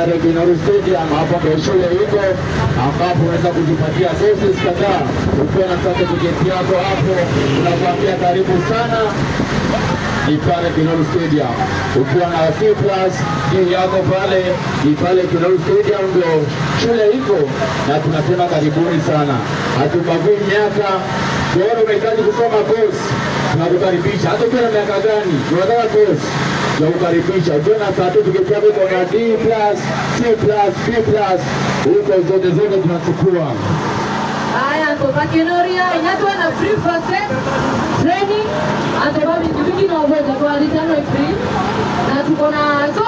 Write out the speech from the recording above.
pale Kinoru Stadium, hapo ndio shule iko, ambapo unaweza kujipatia courses kadhaa ukiwa na certificate yako hapo, tunakuambia karibu sana, ni pale Kinoru Stadium. Ukiwa na C plus D yako pale, ni pale Kinoru Stadium ndio shule iko, na tunasema karibuni sana. Hatubagui miaka. Bora unahitaji kusoma course, tunakukaribisha. Hata ukiwa na miaka gani, unataka course, tunakukaribisha. Ukiwa na certificate yako iko na D plus, C plus, B plus, huko zote zote tunachukua. Haya, anto bakenoria inatwa na free first aid training, anto ba mingi mingi na uweza kwa litano free na tuko na so